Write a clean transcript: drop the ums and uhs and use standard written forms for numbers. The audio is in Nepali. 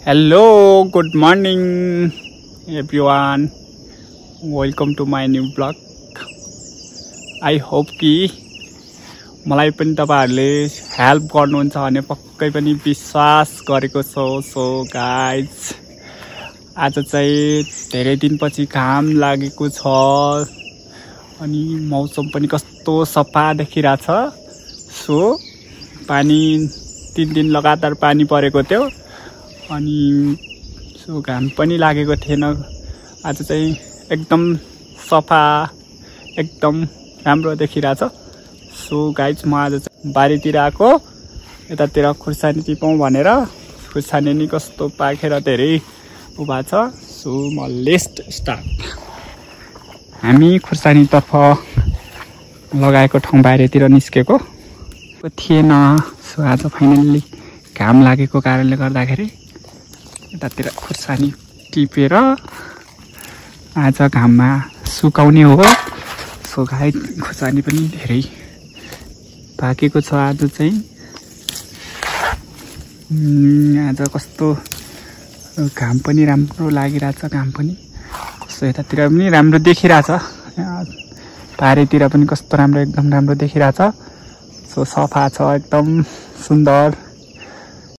Hello, good morning everyone. Welcome to my new vlog. I hope कि मलाई पनि तपाईहरुले हेल्प गर्नुहुन्छ भन्ने पक्कै पनि विश्वास गरेको छु। सो गाइज आज चाहिँ धेरै दिनपछि घाम लागेको छ अनि मौसम पनि कस्तो सफा देखिरहेछ। सो पानी 3 दिन लगातार पानी परेको थियो अनि सो घाम पनि लागेको थिएन। आज चाहिँ एकदम सफा एकदम राम्रो देखिरहेछ। सो गाइज म आज चाहिँ बारीतिर आको यतातिर खुर्सानी टिपौँ भनेर। खुर्सानी नि कस्तो पाकेर धेरै उभा छ। सो म लेट्स स्टार्ट। हामी खुर्सानीतर्फ लगाएको ठाउँ बारीतिर निस्केको थिएन। सो आज फाइनल्ली घाम लागेको कारणले गर्दाखेरि यतातिर खुर्सानी टिपेर आज घाममा सुकाउने हो। सो गाइस खुर्सानी पनि धेरै पाकेको छ। आज चाहिँ आज कस्तो घाम पनि राम्रो लागिरहेछ। घाम पनि कस्तो यतातिर पनि राम्रो देखिरहेछ। पारेतिर पनि कस्तो राम्रो एकदम राम्रो देखिरहेछ। सो सफा छ एकदम सुन्दर।